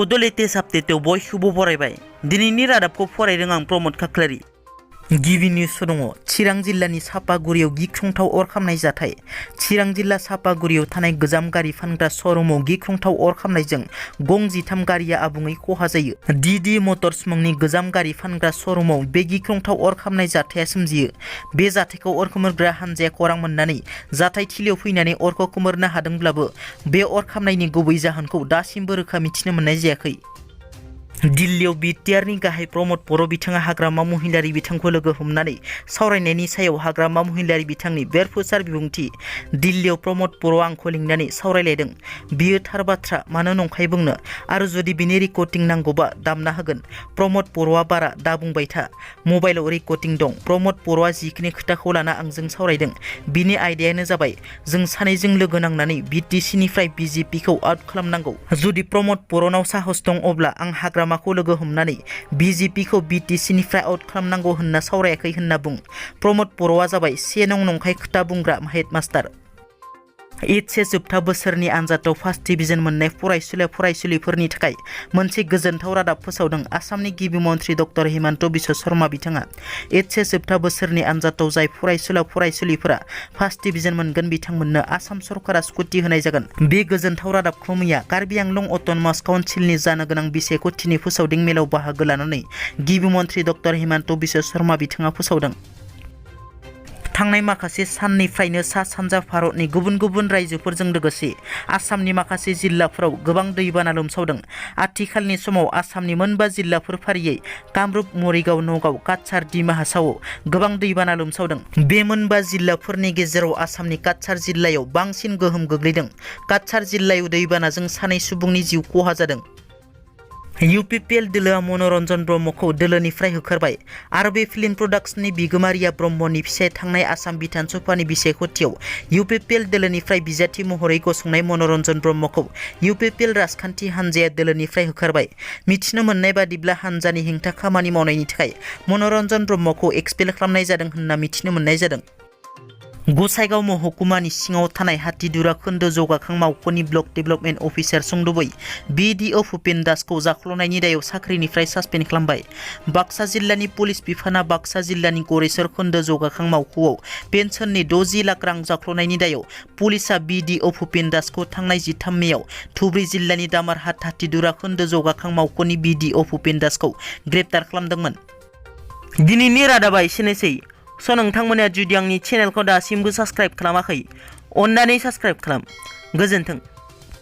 बड' लेटेस्ट आपडेटआव बयखौबो बरायबाय। दिनैनि रादाबखौ फरायदों आं प्रमद खाख्लारि। गिबि निउस दङ। चिरां जिल्लानि सापागुरियाव गिख्रंथाव अर खामनाय जाथाय। चिरां जिल्ला सापागुरियाव थानाय गोजाम गारि फानग्रा श'रुमाव गिख्रंथाव अर खामनायजों गं 13 गारिया आबुङै खहा जायो। डि मटर्स मुंनि गोजाम गारि फानग्रा श'रुमाव बे गिख्रंथाव अर खामनाय जाथाया सोमजियो। बे जाथायखौ अर खोमोरग्रा हानजाया खौरां मोननानै जाथाय थिलियाव फैनानै अरखौ खोमोरनो हादोंब्लाबो बे अर खामनायनि गुबै जाहोनखौ दासिमबो रोखा मिथिनो मोननाय जायाखै। दिल्लीयाव बिटिआरनि गाहाय प्रमद बर' बिथाङा हाग्रामा महिलारि बिथांखौ लोगो हमनानै सावरायनायनि सायाव हाग्रामा महिलारि बिथांनि बेरफुसार बिबुंथि। दिल्लीयाव प्रमद बर'आ आंखौ लिंनानै सावरायलायदों। बियो थार बाथ्रा, मानो नंखाय बुंनो, आरो जुदि बिनि रेकर्डिं नांगौबा दामना होगोन। प्रमद बर'आ बारा दा बुंबाय था, मबाइलाव रेकर्डिं दं। प्रमद बर'आ जिखिनि खोथाखौ लाना आंजों सावरायदों बिनि आयदायानो जाबाय जों सानैजों लोगो नांनानै बिटिसिनिफ्राय बिजेपिखौ आउट खालामनांगौ। जुदि प्रमद बर'नाव साहस दं अब्ला आं हाग्रामाखौ लोगो हमनानै बिजेपिखौ बिटिसिनिफ्राय आउट खालामनांगौ होनना सावरायाखै होनना बुं। प्रमद बर'आ जाबाय 1 नं नंखाय खोथा बुंग्रा हेडमास्टार। एइचएस जोबथा बोसोरनि आनजादाव फार्स्ट डिभिजन मोननाय फरायसुलिफोरनि थाखाय मोनसे गोजोनथाव रादाब फोसावदों आसामनि गिबि मन्थ्रि डक्टर हिमन्त बिश्व शर्मा बिथाङा। एइचएस जोबथा बोसोरनि आनजादाव जाय फरायसुलिफोरा फार्स्ट डिभिजन मोनगोन बिथांमोननो आसाम सरकारा स्कुटि होनाय जागोन। बे गोजोनथाव रादाबखौ मैया कार्बि आंलं अट'नमास काउन्सिलनि जानो गोनां बिसायख'थिनि फोसावदिं मेलाव बाहागो लानानै गिबि मन्थ्रि डक्टर हिमन्त बिश्व शर्मा बिथाङा फोसावदों। थांनाय माखासे साननिफ्रायनो सा सानजा भारतनि गुबुन गुबुन रायजोफोरजों लोगोसे आसामनि माखासे जिल्लाफोराव गोबां दैबाना लोमसावदों। आथिखालनि समाव आसामनि मोनबा जिल्लाफोर फारियै कामरुप, मरिगाव, नगाव, काछार, डिमा हासावआव गोबां दैबाना लोमसावदों। बे मोनबा जिल्लाफोरनि गेजेराव आसामनि काछार जिल्लायाव बांसिन गोहोम गोग्लैदों। काछार जिल्लायाव दैबानाजों 2 सुबुंनि जिउ खहा जादों। इउपिपिएल दोलोआ मनरन्जन ब्रह्मखौ दोलोनिफ्राय होखारबाय। आरो बे फिल्म प्रडाक्शननि बिगोमा रिया ब्रह्मनि फिसाय थांनाय आसाम बिधान सभानि बिसायख'थियाव इउपिपिएल दोलोनिफ्राय बिजाथि महरै गसंनाय मनरन्जन ब्रह्मखौ इउपिपिएल राजखान्थि हानजाया दोलोनिफ्राय होखारबाय। मिथिनो मोननाय बादिब्ला हानजानि हेंथा खामानि मावनायनि थाखाय मनरन्जन ब्रह्मखौ एक्सपेल खालामनाय जादों होनना मिथिनो मोननाय जादों। गसाइगाव महकुमानि सिङाव थानाय हाथिदुरा खोन्दो जौगाखां मावख'नि ब्लक डेभेलपमेन्ट अफिसार सुंदबै बिडिअ भुपेन दासखौ जाख्ल'नायनि दायाव साख्रिनिफ्राय सासपेन्ड खालामबाय। बाक्सा जिल्लानि पुलिस बिफाना बाक्सा जिल्लानि गरेस्वर खोन्दो जौगाखां मावख'आव पेन्सननि 60 लाख रां जाख्ल'नायनि दायाव पुलिसआ बिडिअ भुपेन दासखौ थांनाय 13 मेयाव धुब्री जिल्लानि दामारहाट हाथिदुरा खोन्दो जौगाखां मावख'नि बिडिअ भुपेन दासखौ ग्रेप्टार खालामदोंमोन। दिनैनि रादाबा एसेनोसै। नोंथांमोना जुदि आंनि चेनेलखौ दासिमबो साबस्क्राइब खालामाखै, अन्नानै साबस्क्राइब खालाम। गोजोन्थों।